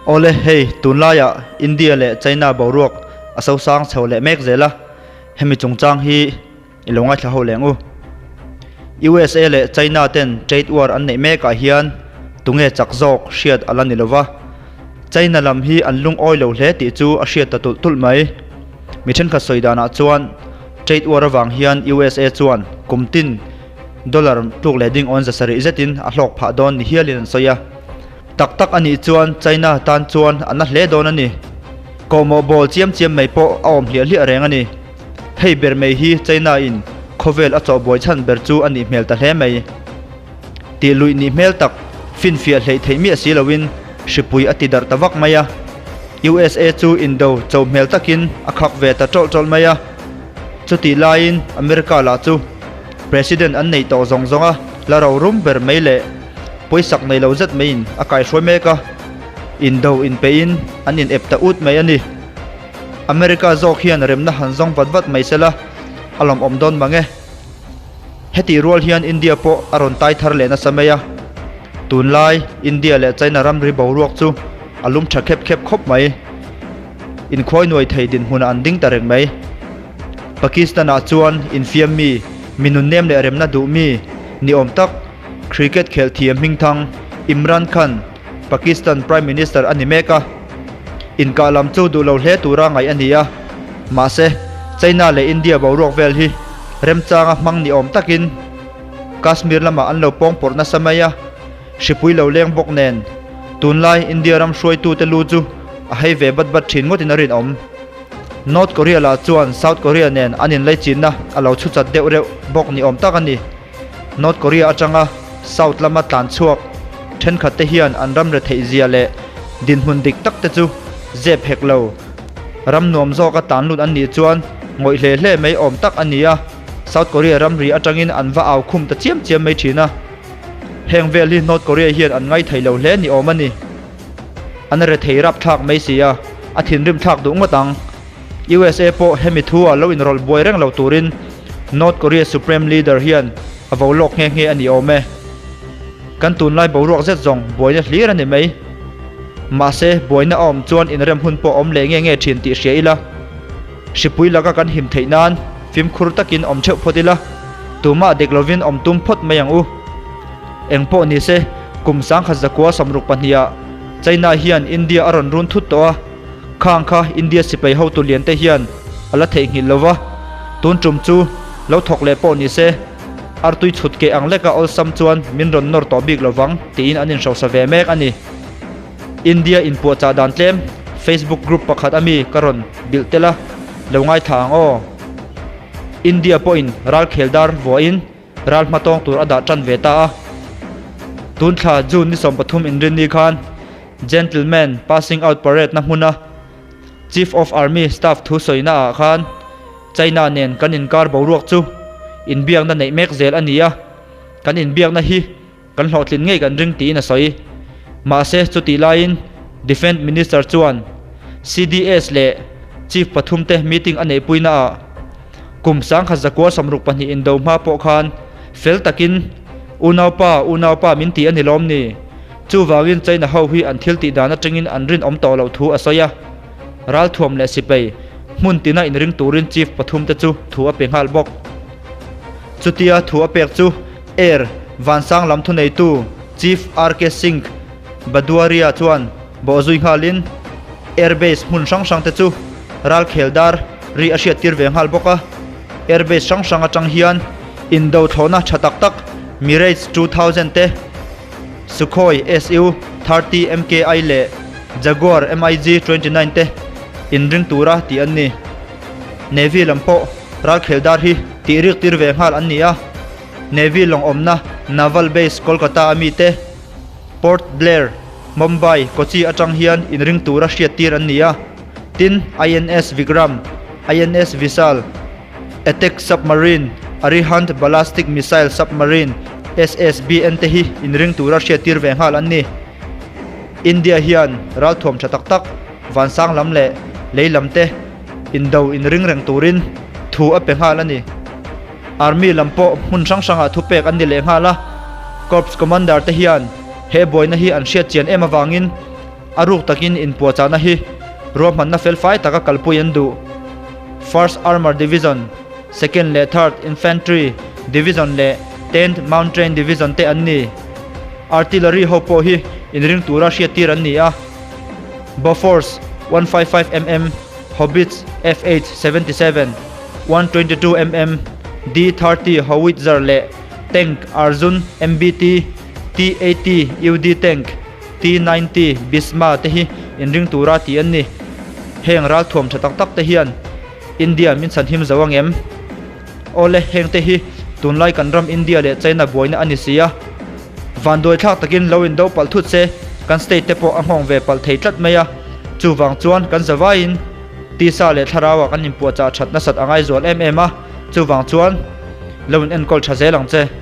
Awle hei tunlaiah India leh China boruak a sosang chho leh mek zel a, hemi chungchang hi i lo ngaithla ho leng u. USA leh China ten trade war an neih mekah hian tunge chak zawk hriat a la ni lova, China lam hi an lungawi lo hle tih chu a hriat ta tulh tulh mai. Mi thenkhat sawi danah chuan trade war avang hian USA chuan kum tin dollar tluk leh ding awn 700 zetin a hlawk phah dawn ni hialin an sawi a. Tak tak a nih chuan China tan chuan a na hle dawn a ni. Kawhmawh bawl chiam chiam mai pawh a awm hliah hliah reng a ni. Hei ber mai hi China in khawvel a chawhbuai chhan ber chu a nih hmel ta hle mai. Tih luih nih hmel tak finfiah hleih theih miah si loin hripui a ti darh ta vak mai a. USA chu indo cho hmel takin a khak ve ta tawlh tawlh mai a. Chutih laiin America lah chu President an neih tawh zawng zawng a la ro rum ber mai leh pawisak nei lo zet maiin a kaihruai mek a. Indo inpeihin an in ep ta ut mai a ni. America zawk hian remna han zawng vat vat mai sela a lawmawm dawn mang e. Hetih rual hian India pawh a rawn tai thar leh nasa mai a. Tunlai India leh China ramri boruak chu a lum tha khep khep khawp mai. Inkhuai nuai thei dinhmunah an ding ta reng mai. Pakistan-ah chuan infiam mi, mi nunnem leh remna duh mi ni awm tak cricket khelh thiam hmingthang Imran Khan, Pakistan Prime Minister a ni mek a. Inkah lam chu duh lo hle tura ngaih a ni a. Mahse, China leh India boruak vel hi remchanga hmang ni awm takin Kashmir lamah an lo pawngpawrh nasa mai a, hripui lo leng bawk nen tunlai India ram hruaitute lu chu a hei ve bat bat thin ngawtin a rinawm. North Korea lah chuan South Korea nen an inlaichinna a lo chhuchat deuh reuh bawk ni awm tak a ni. North Korea atanga South lama tlan chhuak thenkhat te hian an ram retheih zia leh dinhmun dik tak te chu zep hek lo. Ram nuam zawka tlan lut an nih chuan ngawih hle hle mai awm tak a ni a, South Korea ramri atangin an va au khum ta chiam chiam mai thin a. Heng vel hi North Korea hian an ngaithei lo hle ni awm a ni. An rethei rapthlak mai si a, a thinrim thlak duh ngawt ang. USA pawh hemi thu ah lo inrawlh buai reng lo turin North Korea Supreme Leader hian a vo lawk nghe nghe a ni awm e. Kan tunlai boruak zet zawng buaina hlir a ni mai. Mahse, buaina a awm chuan inrem hun pawh a awm leh nge nge thin tih hria ila. Hripui laka kan him theih nan fimkhur takin awm theuh phawt ila, tumah dek lovin awm tum phawt mai ang u. Engpawh nise, kum 1962 ah China hian India a rawn run thut tawh a. Khang kha India sipai hotu lian te hian a la theihnghilh lo va, tun tum chu lo thawk leh pawh ni se, artui chhut keh ang leka awlsam chuan min rawn nawr tawh bik lo vang tiin an inhrosa ve mek a ni. India inpuahchah dan tlem Facebook group pakhat ami ka rawn bilh tel a, lo ngaithla ang aw. India pawhin ralkhel dar vuahin Ral hmatawng tur a dah tan ve ta a. Tun thla June ni 13 inrinni khan Gentleman Passing Out Parade na hmuna Chief of Army Staff thu sawina ah khan China nen kan inkar boruak chu inbiakna neih mek zel a ni a, kan inbiakna hi kan hlawhtlin ngei kan ring tiin a sawi. Mahse chutih laiin Defence Minister chuan CDS leh Chief pathum te meeting a neihpuina ah Kum 1962 indo hma pawh khan fel takin unaupa, unaupa min ti a ni lawm ni? Chuvangin China ho hi an thil tih dan atangin an rinawm tawh loh thu a sawi a. Ralthuam leh sipai hmun tina inring turin Chief pathum te chu thu a pe nghal bawk. Chutia thu a pek chu Air Vansang lam thuneitu Chief RK Singh Baduaria chuan bawhzui nghalin Air Base hmun hrang hrang te chu ralkhel dar ri a hriattir ve nghal bawk a. Air Base hrang hrang atang hian indo thlawhna tha tak tak Mirage 2000 te, Sukhoi Su 30 MKI leh Jaguar MiG 29 te inring tura tih an ni. Navy lam pawh ralkhel dar hi tih rik tir ve nghal an ni a. Navy lawng awmna Naval Base Kolkata a mite Port Blair, Mumbai, Kochi atang hian inring tura hriattir an ni a. Tin, INS Vikram, INS Vishal, Attack Submarine, Arihant Ballastic Missile Submarine, SSBN te hi inring tura hriattir ve nghal an ni. India hian ralthuam tha tak tak, vansang lam leh lei lam te indo inring reng turin thu a pe nghal a ni. Army lam pawh hmun hrang hrangah thupek an ni leh nghal a, Corps Commander te hian he buaina hi an hriatchian em avangin. A ruk takin inpuahchahna hi ruahmanna felfai taka kalpui an duh. First Armour Division, Second leh Third Infantry Division leh Tenth Mountain Division te an ni. Artillery ho pawh hi inring tura hriattir an ni a. Bofors 155 mm, Hobits FH 77, 122 mm, D-30 Howitzer leh Tank Arjun MBT, T-80 UD Tank, T-90 Bhisma te hi inring tura tih an ni. Heng ralthuam tha tak tak te hian India min chhanhim zo ang em? Awle, heng te hi tunlai kan ram India leh China buaina a ni si a. Vanduai thlak takin lo indo palh thut se kan state te pawh a nghawng ve palh thei tlat mai a. Chuvang chuan kan zavaiin tisa leh thlarauah kan inpuahchah that nasat a ngai zual em em a, chuvang chuan lo in enkawl tha zel ang che.